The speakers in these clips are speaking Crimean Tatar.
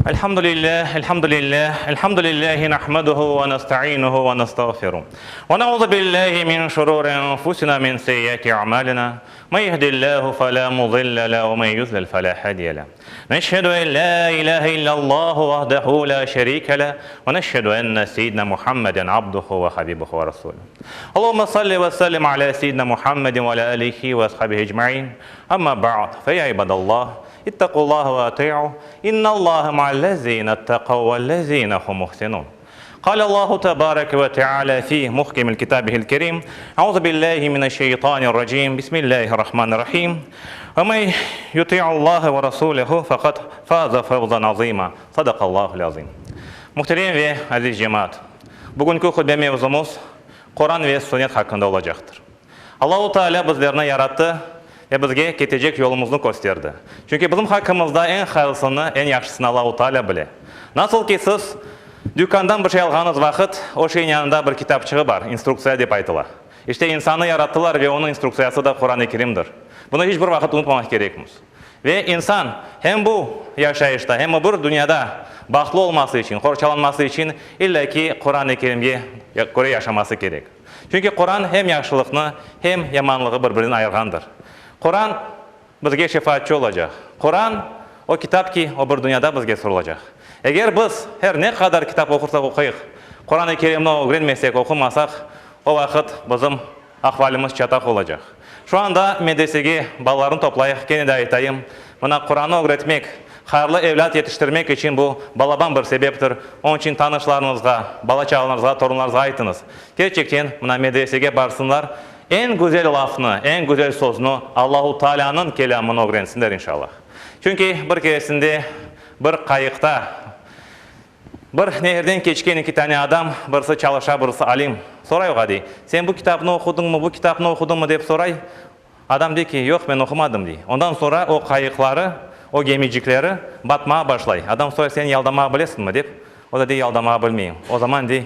الحمد لله الحمد لله الحمد لله نحمده ونستعينه ونستغفره ونعوذ بالله من شرور أنفسنا من سيئات أعمالنا من يهد الله فلا مضل له ومن يضلل فلا هادي له نشهد أن لا إله إلا الله وحده لا شريك له ونشهد أن سيدنا محمدا عبده وحبيبه ورسوله اللهم صل وسلم على سيدنا محمد وعلى آله وأصحابه أجمعين أما بعد فيا عباد الله اتقوا الله وأطيعوا إن الله مع الذين اتقوا والذين هم محسنون قال الله تبارك وتعالى في محكم كتابه الكريم أعوذ بالله من الشيطان الرجيم بسم الله الرحمن الرحيم ومن يطيع الله ورسوله فقد فاز فوزا عظيما صدق الله العظيم Muhterem ve aziz cemaat! Bugünki hutbe mevzumız Quran ve Sünnet haqqında olacaqtır. Allahu Teala bizlerni yarattı ve bizge ketecek yolumıznı kösterdi. Çünki bizim haqqımızda eñ hayırlısını, eñ yahşısını Allahu Teala bile. Nasıl ki siz dükkandan bir şey alğanıñız vaqıt, o şeyin yanında bir kitapçığı bar, instruktsiya dep aytıla. İşte insannı yarattılar ve onıñ instruktsiyası da Quran-ı Kerimdir. Bunı hiç bir vaqıt unutmamaq kerekmiz. Ve insan hem bu yaşayışta, hem öbür dünyada bahtlı olması içün, qorçalanması içün illa ki Quran-ı Kerimge köre yaşaması kerek. Çünki Quran hem yahşılıqnı, hem yamanlığı bir-birinden ayırğandır. Quran bizge şefaatçı olacaq. Quran, o kitap ki, o bir dünyada bizge sorulacaq. Eger biz her ne qadar kitap oqursaq oquyıq, Quran-ı Kerimni ögrenmesek, oqumasaq, o vaqıt bizim ahvalimiz çataq olacaq. Şu anda medresege balalarnı toplayıq, kene de aytayım, mına Qurannı ögretmek, hayırlı evlât yetiştirmek içün bu balaban bir sebeptir. Onıñ içün tanışlarıñızğa, bala-çağalarıñızğa, torunlarıñızğa aytıñız. Kerçekten, mına medresege barsınlar, eñ güzel lafnı, eñ güzel sözni, Allahu Taalânıñ kelâmını ögrensinler, inşallah. Çünki bir keresinde bir qayıqta Bir nehirden keçken eki tane adam, birisi çalışa, birisi alim. Soray oğa, dey, Sen bu kitapnı oqudıñmı, bu kitapnı oqudıñmı, dep soray. Adam dey ki, Yoq, men oqumadım, dey. Ondan soñra o qayıqları, o gemicikleri batmağa başlay. Adam soray, Sen yaldamağa bilesiñmi, dep. O da dey, Yaldamağa bilmeyim. O zaman dey,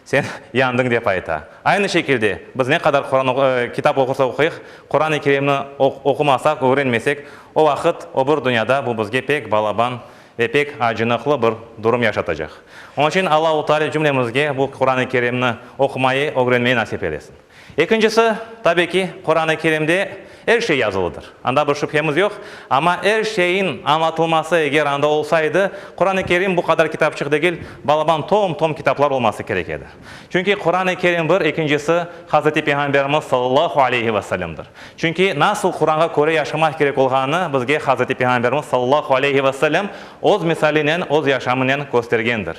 Sen yandıñ, dep ayta. Aynı şekilde, biz ne qadar Quran, kitap oqusaq oquyıq, Quran-ı Kerimni oqumasaq, ögrenmesek, o vaqıt o bir dünyada bu bizge pek balaban ve pek acınıqlı bir durum yaşatacaq. Onıñ içün Allahu Teala cümlemizge bu Quran-ı Kerimni oqumayı, ögrenmeyi nasip eylesin. Ekincisi, tabi ki, Quran-ı Kerimde er şey yazılıdır. Anda bir şübhemiz yoq, amma er şeyin añlatılması eger anda olsaydı, Quran-ı Kerim bu qadar kitapçıq degil, balaban tom-tom kitaplar olması kerek edi. Çünki Quran-ı Kerim bir, ekincisi, Hazreti Peyğamberimiz sallallahu aleyhi ve sellemdir. Çünki nasıl Quranğa köre yaşamaq kerek olğanını bizge Hazreti Peyğamberimiz sallallahu aleyhi ve sellem öz misalinen, öz yaşamınen köstergendir.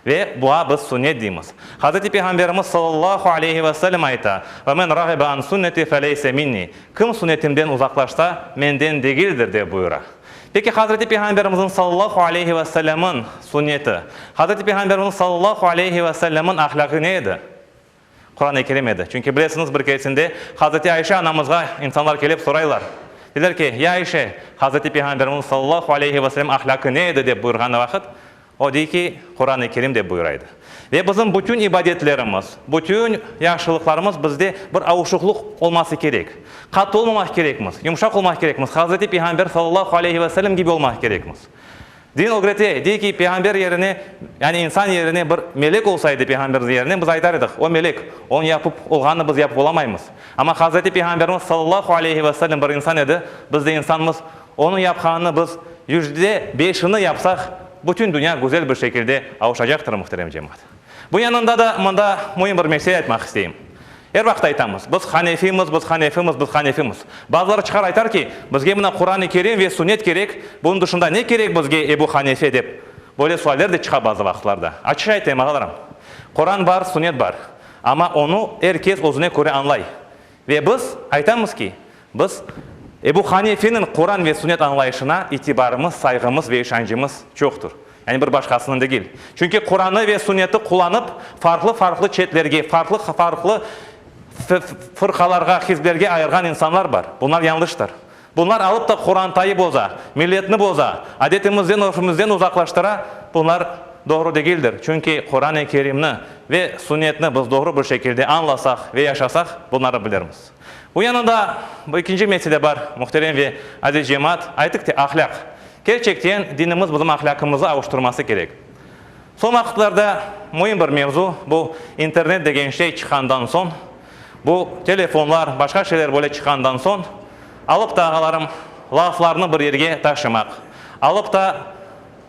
Ve buğa biz sünnet deymiz. Hazreti Peyğamberimiz sallallahu aleyhi ve sellem ayta, Ve men rağibe an sünneti feleyse minni, Kim sünnetimden uzaqlaşsa, menden degildir, dep buyura. Peki Hazreti Peyğamberimizniñ sallallahu aleyhi ve sellemniñ sünneti, Hazreti Peyğamberimizniñ sallallahu aleyhi ve sellemniñ ahlâqı ne edi? Quran-ı Kerim edi. Çünki bilesiñiz, bir keresinde Hazreti Ayşe anamızğa insanlar kelip soraylar. Deyler ki, Ya Ayşe, Hazreti Peyğamberimiz sallallahu aleyhi ve sellem ahlâqı ne edi dep buyurğan vaqıt, o dey ki, Quran-ı Kerim dep buyura edi. Ve bizim bütün ibadetlerimiz, bütün yahşılıqlarımız bizde bir avuşıqlıq olması kerek. Qattı olmamaq kerekmiz, yumşaq olmaq kerekmiz, Hazreti Peyğamber sallallahu aleyhi ve sellem kibi olmaq kerekmiz. Din ögrete, dey ki, peyğamber yerine, yani insan yerine bir melek olsa edi peyğamberimiz yerine, biz aytar edik, o melek, onıñ yapıp olğanını biz yapıp olamaymız. Amma Hazreti Peyğamberimiz sallallahu aleyhi ve sellem bir insan edi, biz de insanmız, onıñ yapqanını biz yüzde beşini yapsaq, bütün dünya güzel bir şekilde avuşacaqtır, muhterem cemaat. Bu yanında da mında müim bir mesele aytmaq isteyim. Er vaqıt aytamız, biz hanefimiz, biz hanefimiz, biz hanefimiz. Bazıları çıqar aytar ki, bizge mına Quran-ı Kerim ve Sünnet kerek, bunıñ dışında ne kerek bizge Ebu Hanefe dep. Böyle sualler de çıqa bazı vaqıtlarda. Açıq aytayım, ağalarım, Quran bar, Sünnet bar, amma onı er kes özüne köre añlay. Ve biz aytamız ki, biz Ebu Hanefeniñ Quran ve Sünnet añlayışına itibarımız, sayğımız ve işancımız çoqtur. Yani bir başqasınıñ degil. Çünki Quranı ve Sünneti qullanıp, farqlı-farqlı çetlerge, farqlı-farqlı fırqalarğa, hizblerge ayırğan insanlar bar. Bunlar yañlıştır. Bunlar alıp da Qurantayı boza, milletni boza, adetimizden, örfümizden uzaqlaştıra, bunlar doğru degildir. Çünki Quran-ı Kerimni ve Sünnetni biz doğru bir şekilde añlasaq ve yaşasaq, bunları bilirmiz. Bu yanında ekinci mesele bar, muhterem ve aziz cemaat, aytıq te, ahlâq. Kerçekten, dinimiz bizim ahlâqımızı avuştırması kerek. Soñ vaqıtlarda müim bir mevzu, bu internet degen şey çıqqandan soñ, bu telefonlar, başqa şeyler böyle çıqqandan soñ, alıp da, ağalarım, laflarnı bir yerge taşımaq, alıp da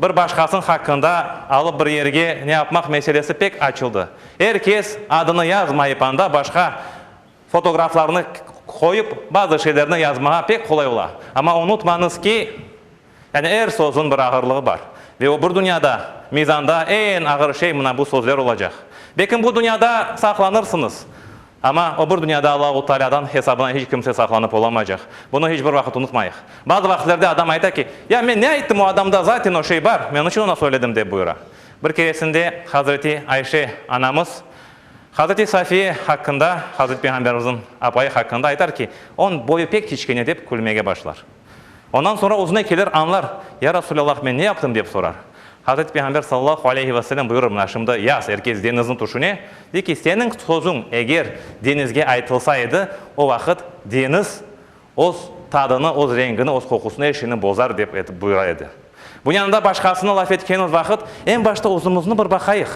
bir başqasınıñ haqqında alıp bir yerge ne yapmaq meselesi pek açıldı. Er kes adını yazmayıp anda başqa fotograflarnı qoyıp bazı şeylerni yazmağa pek qolay ola. Amma unutmañız ki, Yani er sözüñ bir ağırlığı bar. Ve o bir dünyada, mizanda eñ ağır şey mına bu sözler olacaq. Belkim bu dünyada saqlanırsıñız, amma o bir dünyada Allahu Taalâdan hesabına hiç kimse saqlanıp olamaycaq. Bunı hiç bir vaqıt unutmayıq. Bazı vaqıtlerde adam ayta ki, Ya men ne ayttım, o adamda zaten o şey bar, men onıñ içün oña söyledim, dep buyura. Bir keresinde Hazreti Ayşe anamız Hazreti Safiye haqqında, Hazreti Peyğamberimizniñ apayı haqqında aytar ki, Onıñ boyu pek kiçkene dep külmege başlar. Ondan soñra özüne kelir, añlar, Ya Resulallah, men ne yaptım? dep sorar. Hazreti Peyğamber sallallahu aleyhi ve sellem buyurır, Mına şimdi yaz, er kes deñizni tüşüne, dey ki, seniñ sözüñ eger deñizge aytılsa edi, o vaqıt deñiz öz tadını, öz rengini, öz qoqusını, er şeyni bozar, dep etip buyura edi. Bunıñ yanında başqasını laf etkenimiz vaqıt, eñ başta özümizni bir baqayıq,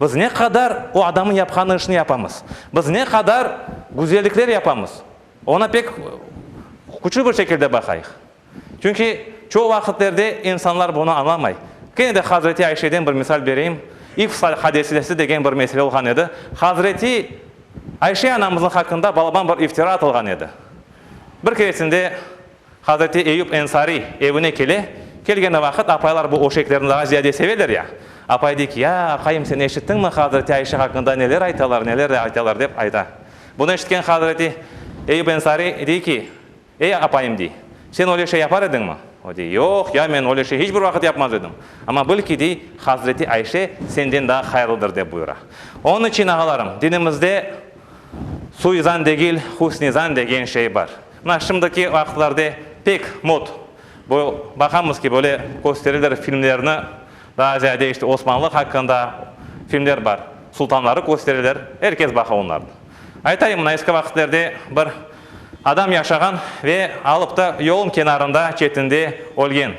biz ne qadar o adamnıñ yapqanı işni yapamız, biz ne qadar güzellikler yapamız, Oña pek küçlü bir şekilde baqayıq. Çünki çoq vaqıtlerde insanlar bunı añlamay. Kene de Hazreti Ayşeden bir misal bereyim. İfk hadisesi degen bir mesele olğan edi. Hazreti Ayşe anamıznıñ haqqında balaban bir iftira atılğan edi. Bir keresinde Hazreti Eyüp Ensariy evine kele. Kelgeni vaqıt apaylar bu öşeklerni daa ziyade seveler ya. Apay dey ki, Ya, aqayım, sen eşittiñmi Hazreti Ayşe haqqında neler aytalar, neler aytalar, dep ayta. Bunı eşitken Hazreti Eyüp Ensari dey ki, Ey, apayım, dey, sen öyle şey yapar ediñmi? O dey, Yoq, ya, men öyle şey hiç bir vaqıt yapmaz edim. Amma bil ki, dey, Hazreti Ayşe senden daa hayırlıdır, dep buyura. Onıñ içün, ağalarım, dinimizde suizan degil, husnizan degen şey bar. Mına şimdiki vaqıtlarda pek mod. Bu, baqamız ki, böyle kösterilir filmlerni, daa ziyade işte Osmanlı haqqında filmler bar, sultanları köstereler, er kes baqa onlarnı. Aytayım, mına eski vaqıtlarda bir adam yaşağan ve alıp da yolun kenarında, çetinde ölgen.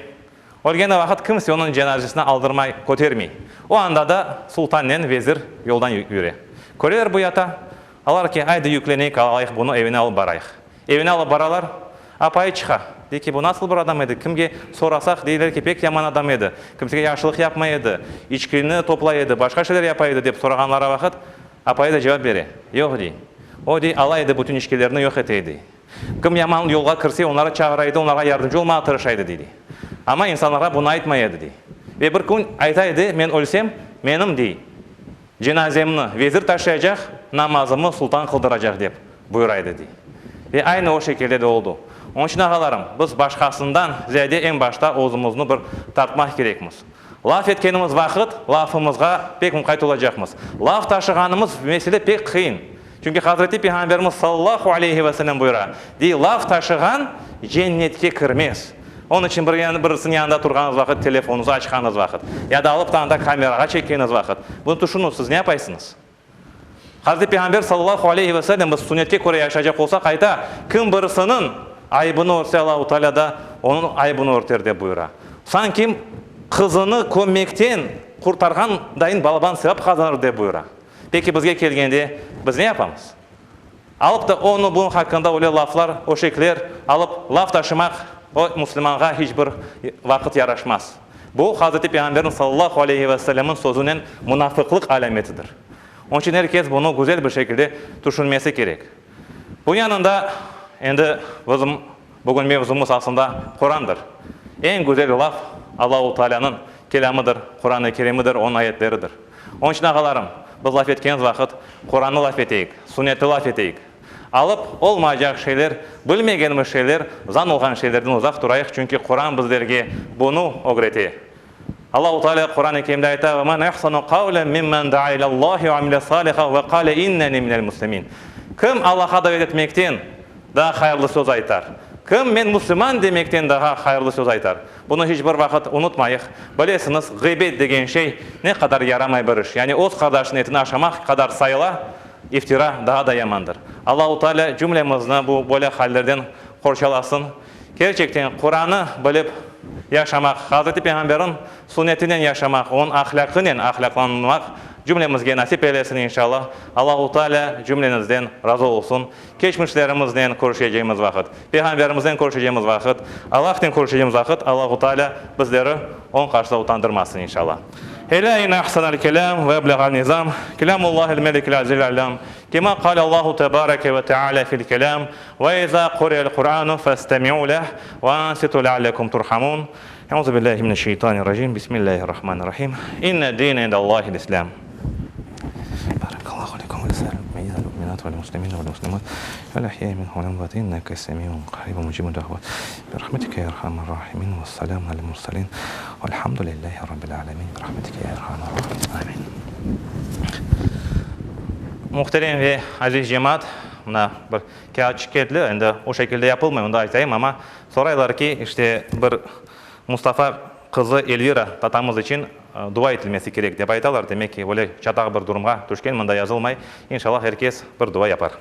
Ölgeni vaqıt kimse onıñ cenazesini aldırmay, kötermey. O anda da sultannen vezir yoldan yüre. Köreler bu yata, alar ki, aydı yükleneyik, alayıq bunı, evine alıp barayıq. Evine alıp baralar, apayı çıqa, dey ki, bu nasıl bir adam edi, kimge sorasaq, deyler ki, pek yaman adam edi, kimsege yahşılıq yapmay edi, içkini toplay edi, başqa şeyler yapa edi, dep sorağanları vaqıt, apayı da cevap bere, yoq, dey, o, dey, ala edi bütün içkilerni yoq ete edi, kim yaman yolğa kirse, onları çağıra edi, onlarğa yardımcı olmağa tırışa edi, dey, amma insanlarğa bunı aytmay edi, dey. Ve bir kün ayta edi, men ölsem, menim, dey, Cenazemni vezir taşıyacaq, namazımı sultan qıldıracaq, dep buyura edi, dey. Ve aynı o şekilde de oldu. Onıñ içün, ağalarım, biz başqasından ziyade eñ başta özümizni bir tartmaq kerekmiz. Laf etkenimiz vaqıt lafımızğa pek muqayt olacaqmız. Laf taşığanımız mesele pek qıyın. Çünki Hazreti Peyğamberimiz sallallahu aleyhi ve sellem buyura, dey, laf taşığan cennetke kirmez. Onıñ içün bir birisiniñ yanında turğanıñız vaqıt, telefonuñızı açqanıñız vaqıt, ya da alıp da anda kamerağa çekkeniñiz vaqıt, bunı tüşüniñ, siz ne yapaysıñız? Hazreti Peyğamber sallallahu aleyhi ve sellem biz sünnetke köre yaşaycaq olsaq ayta, kim birisiniñ ayıbını örtse Allahu Teala da onıñ ayıbını örter dep buyura. Sanki qızını kömmekten qurtarğan dayın balaban sevap qazanır dep buyura. Peki bizge kelgende biz ne yapamız? Alıp da onı bunıñ haqqında öyle laflar, öşekler alıp laf taşımaq o müslümanğa hiç bir vaqıt yaraşmaz. Bu, Hazreti Peyğamberniñ sallallahu aleyhi ve sellemniñ sözünen munafıqlıq alâmetidir. Onıñ içün er kes bunı güzel bir şekilde tüşünmesi kerek. Bunıñ yanında endi bizim bugün mevzumız aslında Qurandır. Eñ güzel laf Allahu Taalânıñ kelâmıdır, Quran-ı Kerimidir, onıñ ayetleridir. Onıñ içün, ağalarım, biz laf etkenimiz vaqıt Qurannı laf eteyik, Sünnetni laf eteyik. Alıp olmaycaq şeyler, bilmegenimiz şeyler, zan olğan şeylerden uzaq turayıq, çünki Quran bizlerge bunı ögrete. Allahu Teala Quran-ı Kerimde ayta, Ve men ehsanu qavlen mimmen daa ilallahi ve amile salihan ve qale inneni minel muslimin. Kim Allahqa davet etmekten daa hayırlı söz aytar? Kim men müslüman demekten daha hayırlı söz aytar? Bunı hiç bir vaqıt unutmayıq. Bilesiñiz, ğıybet degen şey ne qadar yaramay bir iş. Yani öz qardaşınıñ etini aşamaq qadar sayıla, iftira daa da yamandır. Allahu Teala cümlemizni bu böyle hallerden qorçalasın. Kerçekten, Quranı bilip. yaşamaq, Hazreti Peyğamberniñ sunnetinen yaşamaq, onıñ ahlâqınen ahlâqlanmaq cümlemizge nasip eylesin, inşallah. Allahu Teala cümlenizden razı olsun. Keçmişlerimiznen körüşecegimiz vaqıt, Peyğamberimiznen körüşecegimiz vaqıt, Allahnen körüşecegimiz vaqıt Allahu Teala bizleri Onıñ qarşısında utandırmasın, inşallah. Elâ inne ahsenel kelâm ve ebleğel nizam, kelâmullâhil melikil azizil allâm, kemâ qâle Allahu tebâreke ve teâlâ fil kelâm, ve izâ quri'el Qur'ânu festemi'û leh ve ansitû leallekum turhamûn. Euzu billahi mineşşeytanirracim, bismillahirrahmanirrahim. İnne dîne indallâhil islâm. Barakallahu lekum ve lisâiril mu'minîne vel mu'minât vel muslimîne vel muslimât vel ahyâi minhum vel emvât inneke semî'un qarîbun mucîbud da'vat bi rahmetike ya erhamer râhimîn ve selâmun alel murselîn velhamdulillâhi rabbil âlemîn bi rahmetike ya erhamer râhimîn. Âmîn. Muhterem ve aziz cemaat, mına bir kâğıtçıq keldi, endi o şekilde yapılmay, onı da aytayım, amma soraylar ki, işte bir Mustafa qızı Elvira tatamız içün dua etilmesi kerek, dep aytalar. Demek ki, öyle çataq bir durumğa tüşken, mında yazılmay. İnşallah, er kes bir dua yapar.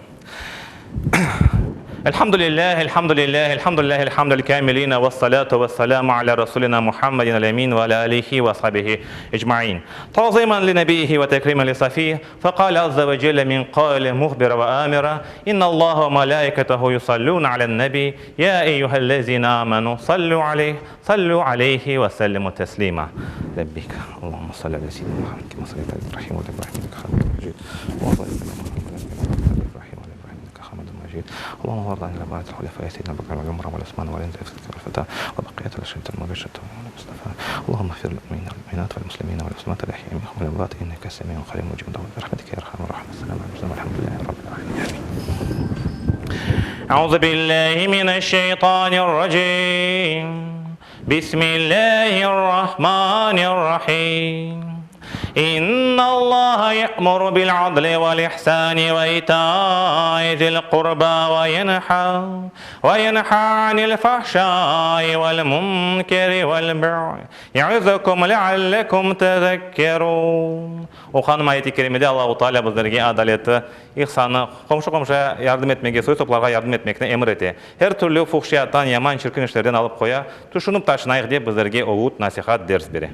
Elhamdülillah, elhamdülillah, elhamdülillahil hamdel kâmiline vessalâtu vesselâmu alâ rasûlinâ Muhammedin el-emîn ve alâ âlihi ve ashabihi ecmaîn. Ta'zîmen li nebiyyihi ve tekrîmen li safîh, feqâle azze ve celle min qâile muhbira ve âmira, İnnallâhe ve melâiketehu yusallûne alen-nebî, Ya eyyühellezine amenu sallu aleyh, sallu aleyhi ve sellimu teslima. Lebbeyk. Allahümme salli ala seyyidina Muhammed kema salleyte ala İbrahim ve ala İbrahim inneke hamidun mecid. Ve barik ala Muhammed ve ala İbrahim ve ala İbrahim inneke hamidun mecid. Allahümme varda anil arbaati hulefai seyyidina Ebu Bekr ve Ömer ve Osman ve Ali ve baqiyetil aşiretil mübeşşereti vel Mustafa. Allahümme iğfir lil mu'minine vel mu'minat vel muslimine vel muslimat el ahya'i minhum vel emvat inneke semi'un qaribun mucibud da'vat bi rahmetike ya erhamer rahimin. Esselamu aleyküm velhamdülillahi rabbil alemin. Amin. Euzu billahi mineşşeytanirracim. Bismillahirrahmanirrahim. İnnallaha ye'muru bil adli vel ihsani ve ita'i zil qurba ve yenha ve yenha anil fahşai vel munkeri vel be'i ye'izukum leallekum tezekkerun. Oqanım ayet-i kerimede Allahu Teala bizlerge adaleti, ihsanı, qomşu-qomşuya yardım etmege, soy-soplarğa yardım etmekni emir ete. Her türlü fuhşiyattan, yaman, çirkin işlerden alıp qoya, tüşünip taşınayıq dep bizlerge öğüt, nasihat, ders bere.